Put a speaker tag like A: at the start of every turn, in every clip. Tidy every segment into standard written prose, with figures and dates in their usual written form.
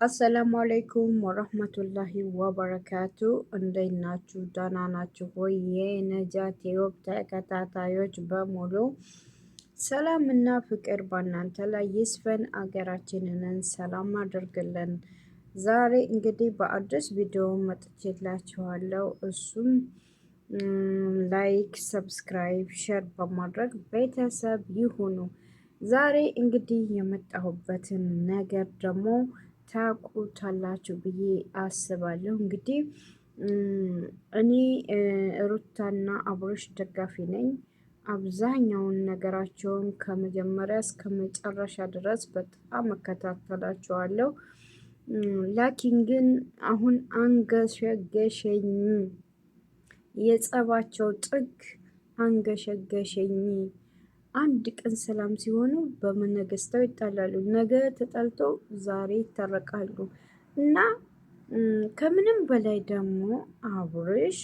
A: አሰላሙ አለይኩም ወረህመቱላሂ ወበረካቱ። እንዴት ናችሁ? ደህና ናችሁ ወይ? የነጃት ቲዩብ ተከታታዮች በሙሉ ሰላም እና ፍቅር በእናንተ ላይ ይስፈን፣ አገራችንን ሰላም አድርግልን። ዛሬ እንግዲህ በአዲስ ቪዲዮ መጥቼላችኋለሁ። እሱም like፣ subscribe፣ share በማድረግ ቤተሰብ ይሁኑ። ዛሬ እንግዲህ የመጣሁበትን ነገር ደግሞ ታውቁታላችሁ ብዬ አስባለሁ። እንግዲህ እኔ ሩታና አብሮሽ ደጋፊ ነኝ። አብዛኛውን ነገራቸውን ከመጀመሪያ እስከ መጨረሻ ድረስ በጣም እከታተላቸዋለሁ። ላኪን ግን አሁን አንገሸገሸኝ፣ የጸባቸው ጥግ አንገሸገሸኝ። አንድ ቀን ሰላም ሲሆኑ በመነገስተው ይጣላሉ፣ ነገ ተጣልተው ዛሬ ይታረቃሉ። እና ከምንም በላይ ደግሞ አብርሽ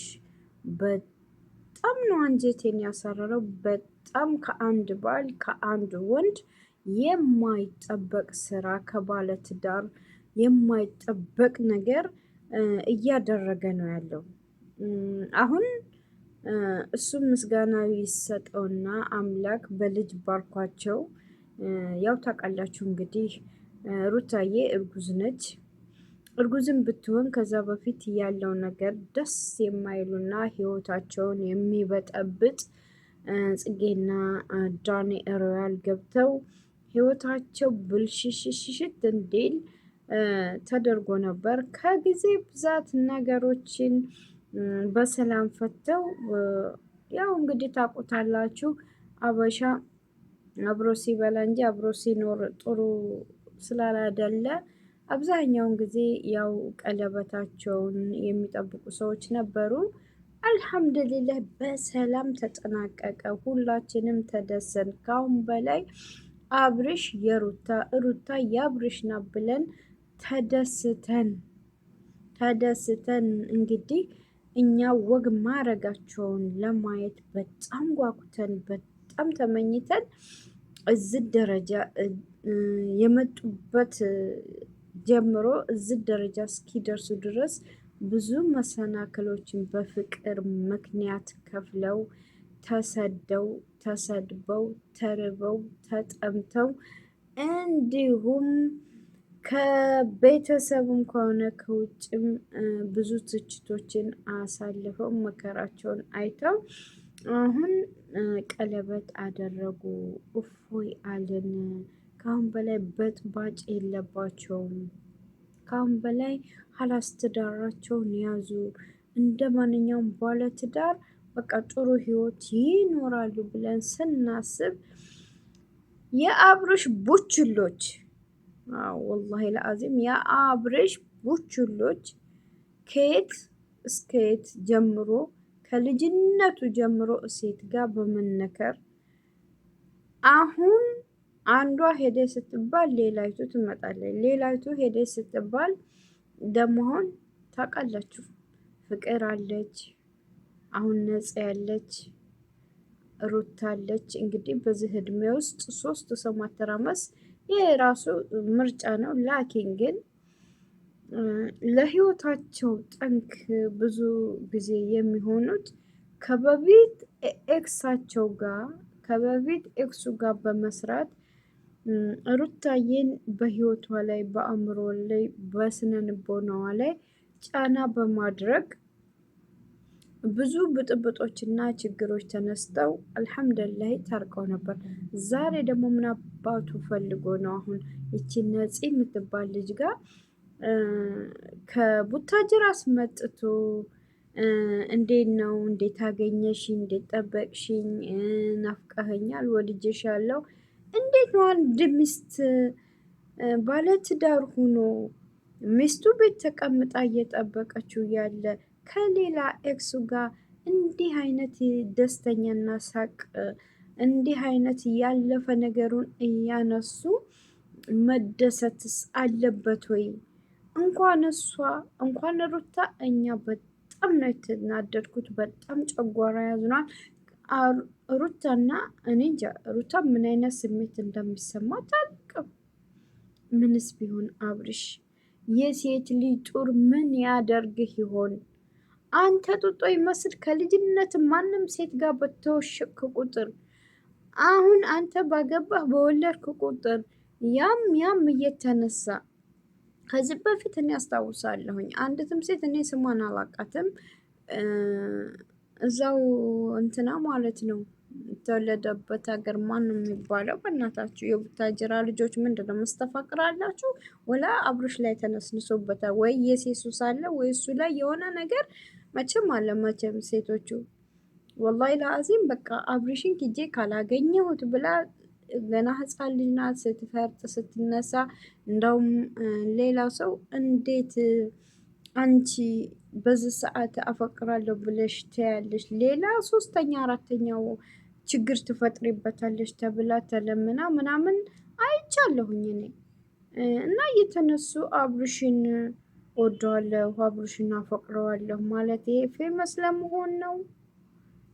A: በጣም ነው አንጀቴን ያሳረረው። በጣም ከአንድ ባል ከአንድ ወንድ የማይጠበቅ ስራ ከባለ ትዳር የማይጠበቅ ነገር እያደረገ ነው ያለው አሁን እሱም ምስጋና ይሰጠውና አምላክ በልጅ ባርኳቸው። ያው ታውቃላችሁ እንግዲህ ሩታዬ እርጉዝ ነች። እርጉዝም ብትሆን ከዛ በፊት ያለው ነገር ደስ የማይሉና ህይወታቸውን የሚበጠብጥ ጽጌና ዳኒ ሮያል ገብተው ህይወታቸው ብልሽሽሽት እንዲል ተደርጎ ነበር። ከጊዜ ብዛት ነገሮችን በሰላም ፈተው ያው እንግዲህ ታውቁታላችሁ አበሻ አብሮ ሲበላ እንጂ አብሮ ሲኖር ጥሩ ስላላደለ አብዛኛውን ጊዜ ያው ቀለበታቸውን የሚጠብቁ ሰዎች ነበሩ። አልሐምዱሊላህ በሰላም ተጠናቀቀ። ሁላችንም ተደሰን። ካሁን በላይ አብርሽ የሩታ ሩታ የአብርሽ ናት ብለን ተደስተን ተደስተን እንግዲህ እኛ ወግ ማረጋቸውን ለማየት በጣም ጓጉተን በጣም ተመኝተን እዚህ ደረጃ የመጡበት ጀምሮ እዚህ ደረጃ እስኪደርሱ ድረስ ብዙ መሰናክሎችን በፍቅር ምክንያት ከፍለው ተሰደው ተሰድበው ተርበው ተጠምተው እንዲሁም ከቤተሰብም ከሆነ ከውጭም ብዙ ትችቶችን አሳልፈው መከራቸውን አይተው አሁን ቀለበት አደረጉ። እፎይ አለን። ከአሁን በላይ በጥባጭ የለባቸውም። ከአሁን በላይ ሀላስ ትዳራቸውን ያዙ። እንደ ማንኛውም ባለትዳር በቃ ጥሩ ህይወት ይኖራሉ ብለን ስናስብ የአብርሽ ቡችሎች ወላሂ ለአዚም የአብርሽ ቡችሎች ከየት እስከየት ጀምሮ ከልጅነቱ ጀምሮ ሴት ጋር በመነከር አሁን አንዷ ሄደ ስትባል ሌላይቱ ትመጣለች። ሌላይቱ ሄደ ስትባል ደግሞ አሁን ታውቃላችሁ ፍቅር አለች፣ አሁን ነጽ ያለች ሩታ አለች። እንግዲህ በዚህ እድሜ ውስጥ ሶስት ሰው ማተራመስ ይሄ የራሱ ምርጫ ነው። ላኪን ግን ለህይወታቸው ጠንክ ብዙ ጊዜ የሚሆኑት ከበፊት ex ኣቸው ጋር ከበፊት ex ኡ ጋር በመስራት ሩታዬን በህይወቷ ላይ በአእምሮ ላይ በስነ ልቦናዋ ላይ ጫና በማድረግ ብዙ ብጥብጦችና ችግሮች ተነስተው አልሐምዱሊላህ ታርቀው ነበር። ዛሬ ደግሞ ምን አባቱ ፈልጎ ነው አሁን ይቺ ነፂ የምትባል ልጅ ጋር ከቡታጅራ አስመጥቶ እንዴት ነው እንዴት አገኘሽ? እንዴት ጠበቅሽኝ? ናፍቀኸኛል፣ ወድጄሻለሁ። እንዴት ነው አንድ ሚስት ባለትዳር ሁኖ ሚስቱ ቤት ተቀምጣ እየጠበቀችው ያለ ከሌላ ኤክሱ ጋር እንዲህ አይነት ደስተኛና ሳቅ እንዲህ አይነት ያለፈ ነገሩን እያነሱ መደሰትስ አለበት ወይ? እንኳን እሷ እንኳን ሩታ እኛ በጣም ነው የተናደድኩት። በጣም ጨጓራ ያዝኗል። ሩታና እኔ እንጃ ሩታ ምን አይነት ስሜት እንደሚሰማት አላውቅም። ምንስ ቢሆን አብርሽ የሴት ልጅ ጡር ምን ያደርግህ ይሆን? አንተ ጡጦ ይመስል ከልጅነት ማንም ሴት ጋር በተወሸቅክ ቁጥር፣ አሁን አንተ ባገባህ በወለድክ ቁጥር ያም ያም እየተነሳ። ከዚህ በፊት እኔ አስታውሳለሁኝ አንዲትም ሴት፣ እኔ ስሟን አላቃትም፣ እዛው እንትና ማለት ነው የተወለደበት ሀገር ማን ነው የሚባለው? በእናታችሁ የቡታጅራ ልጆች ምንድን ነው መስተፋቅር አላችሁ? ወላ አብሮሽ ላይ ተነስንሶበታል ወይ የሴሱ ሳለ ወይ እሱ ላይ የሆነ ነገር መቼም አለ። መቼም ሴቶቹ ወላሂ ለአዚም በቃ አብርሽን ኪጄ ካላገኘሁት ብላ ገና ህፃን ልጅ ናት። ስትፈርጥ ስትነሳ እንደውም ሌላ ሰው እንዴት አንቺ በዚህ ሰዓት አፈቅራለሁ ብለሽ ትያለሽ? ሌላ ሶስተኛ አራተኛው ችግር ትፈጥሪበታለሽ ተብላ ተለምና ምናምን አይቻለሁኝ እኔ። እና እየተነሱ አብርሽን ወደዋለሁ፣ አብርሽን አፈቅረዋለሁ ማለት ይሄ famous ለመሆን ነው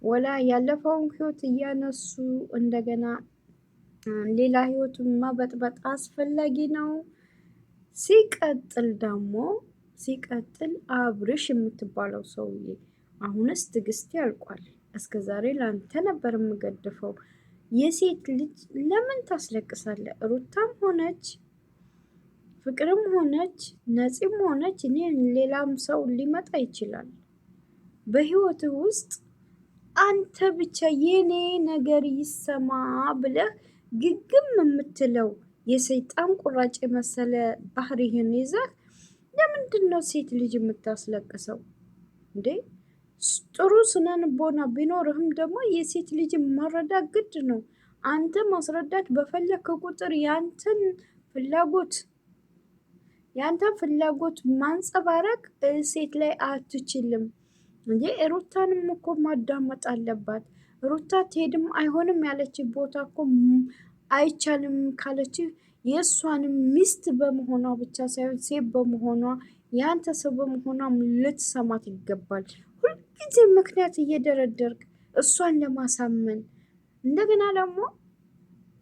A: ወላ ያለፈውን ህይወት እያነሱ እንደገና ሌላ ህይወቱን ማበጥበጥ አስፈላጊ ነው? ሲቀጥል ደግሞ ሲቀጥል አብርሽ የምትባለው ሰውዬ አሁንስ ትዕግስቴ ያልቋል። እስከ ዛሬ ላንተ ነበር የምገድፈው። የሴት ልጅ ለምን ታስለቅሳለህ? ሩታም ሆነች ፍቅርም ሆነች ነፂም ሆነች እኔ ሌላም ሰው ሊመጣ ይችላል። በህይወትህ ውስጥ አንተ ብቻ የኔ ነገር ይሰማ ብለህ ግግም የምትለው የሰይጣን ቁራጭ የመሰለ ባህሪህን ይዘህ ለምንድን ነው ሴት ልጅ የምታስለቅሰው እንዴ? ጥሩ ስነ ልቦና ቢኖርህም ደግሞ የሴት ልጅ መረዳት ግድ ነው። አንተ ማስረዳት በፈለክ ቁጥር ያንተን ፍላጎት ማንጸባረቅ ሴት ላይ አትችልም እንዴ። ሩታንም እኮ ማዳመጥ አለባት። ሩታ ትሄድም አይሆንም ያለች ቦታ እኮ አይቻልም ካለች የእሷንም ሚስት በመሆኗ ብቻ ሳይሆን ሴት በመሆኗ፣ የአንተ ሰው በመሆኗም ልትሰማት ይገባል። ሁልጊዜ ምክንያት እየደረደርክ እሷን ለማሳመን። እንደገና ደግሞ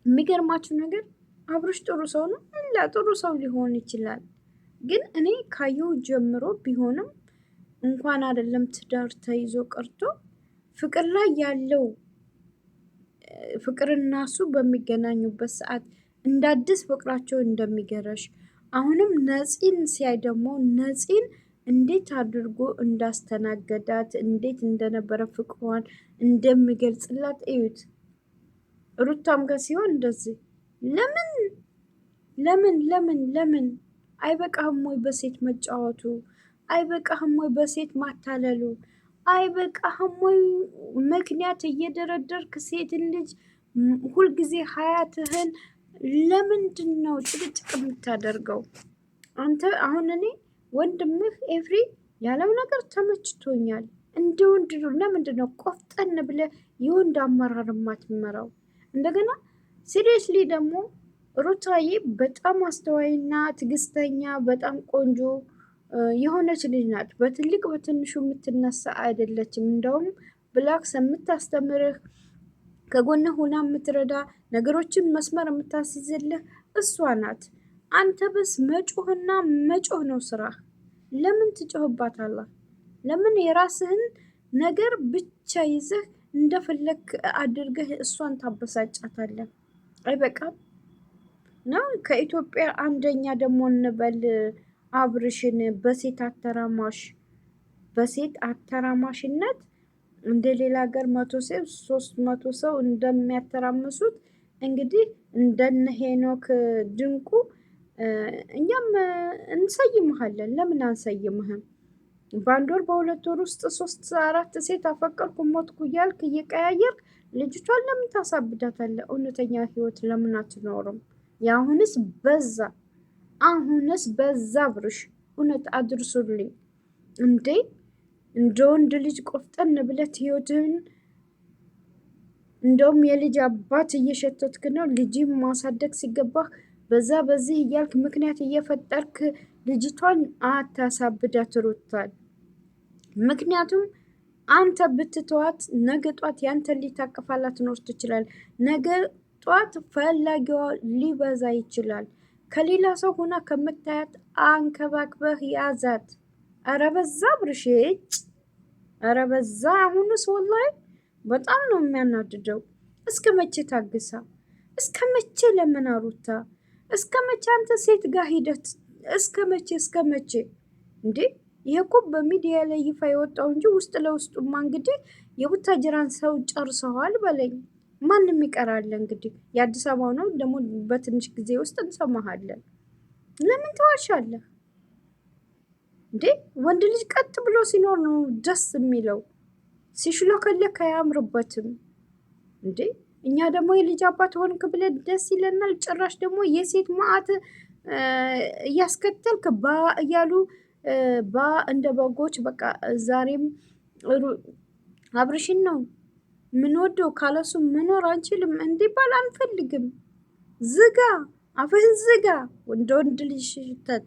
A: የሚገርማችሁ ነገር አብርሽ ጥሩ ሰው ነው፣ ላ ጥሩ ሰው ሊሆን ይችላል። ግን እኔ ካየው ጀምሮ ቢሆንም እንኳን አይደለም ትዳር ተይዞ ቀርቶ ፍቅር ላይ ያለው ፍቅርና እሱ በሚገናኙበት ሰዓት እንደ አዲስ ፍቅራቸው እንደሚገረሽ፣ አሁንም ነፂን ሲያይ ደግሞ ነፂን እንዴት አድርጎ እንዳስተናገዳት፣ እንዴት እንደነበረ ፍቅሯን እንደሚገልጽላት እዩት። ሩታም ጋር ሲሆን እንደዚህ ለምን ለምን ለምን ለምን? አይበቃህም ወይ በሴት መጫወቱ? አይበቃህም ወይ በሴት ማታለሉ? አይበቃህም ወይ ምክንያት እየደረደርክ ሴትን ልጅ ሁልጊዜ ሀያትህን ለምንድን ነው ጭቅጭቅ የምታደርገው? አንተ አሁን እኔ ወንድምህ ኤፍሪ ያለው ነገር ተመችቶኛል። እንደ ወንድ ነው። ለምንድን ነው ቆፍጠን ብለህ የወንድ አመራር የማትመራው? እንደገና seriously ደግሞ ሩታዬ በጣም አስተዋይና ትዕግስተኛ በጣም ቆንጆ የሆነች ልጅ ናት። በትልቅ በትንሹ የምትነሳ አይደለችም። እንደውም ብላክስ የምታስተምርህ፣ ከጎንህ ሁና የምትረዳ፣ ነገሮችን መስመር የምታስይዝልህ እሷ ናት። አንተ በስ መጮህና መጮህ ነው ስራህ። ለምን ትጮህባታለህ? ለምን የራስህን ነገር ብቻ ይዘህ እንደፈለክ አድርገህ እሷን ታበሳጫታለህ? አይበቃም ነው? ከኢትዮጵያ አንደኛ ደግሞ እንበል አብርሽን በሴት አተራማሽነት እንደ ሌላ ሀገር 100 ሴት 300 ሰው እንደሚያተራምሱት እንግዲህ እንደነ ሄኖክ ድንቁ እኛም እንሰይምሃለን። ለምን አንሰይምህም? በአንድ ወር በ2 ወር ውስጥ ሶስት አራት ሴት አፈቀርኩ ሞትኩ እያልክ እየቀያየርክ ልጅቷን ለምን ታሳብዳታለህ? እውነተኛ ህይወት ለምን አትኖርም? የአሁንስ በዛ፣ አሁንስ በዛ። ብርሽ እውነት አድርሱልኝ እንዴ! እንደ ወንድ ልጅ ቆፍጠን ብለት ህይወትህን፣ እንደውም የልጅ አባት እየሸተትክ ነው። ልጅ ማሳደግ ሲገባህ በዛ በዚህ እያልክ ምክንያት እየፈጠርክ ልጅቷን አታሳብዳት ሩታን። ምክንያቱም አንተ ብትተዋት ነገ ጧት ያንተን ሊታቀፋላት ኖር ትችላል። ነገ ጧት ፈላጊዋ ሊበዛ ይችላል። ከሌላ ሰው ሆና ከምታያት አንከባክበህ ያዛት። ኧረ በዛ ብርሽ፣ ኧረ በዛ። አሁንስ ወላሂ በጣም ነው የሚያናድደው። እስከ መቼ ታግሳ? እስከ መቼ ለምን አሩታ? እስከ መቼ አንተ ሴት ጋር ሂደት? እስከ መቼ እስከ መቼ እንዴ? ይሄ እኮ በሚዲያ ላይ ይፋ የወጣው እንጂ ውስጥ ለውስጡማ እንግዲህ የቡታጅራን ሰው ጨርሰዋል በለኝ። ማንም ይቀራል እንግዲህ የአዲስ አበባ ነው ደግሞ በትንሽ ጊዜ ውስጥ እንሰማሃለን። ለምን ተዋሻለህ እንዴ? ወንድ ልጅ ቀጥ ብሎ ሲኖር ነው ደስ የሚለው። ሲሽሎከለክ አያምርበትም እንዴ? እኛ ደግሞ የልጅ አባት ሆንክ ብለን ደስ ይለናል። ጭራሽ ደግሞ የሴት መዓት እያስከተልክ ባ እያሉ ባ እንደ በጎች በቃ ዛሬም አብርሽን ነው ምንወደው፣ ካለሱ መኖር አንችልም እንዲባል አንፈልግም። ዝጋ፣ አፍህን ዝጋ። እንደ ወንድ ልጅ ሽተት።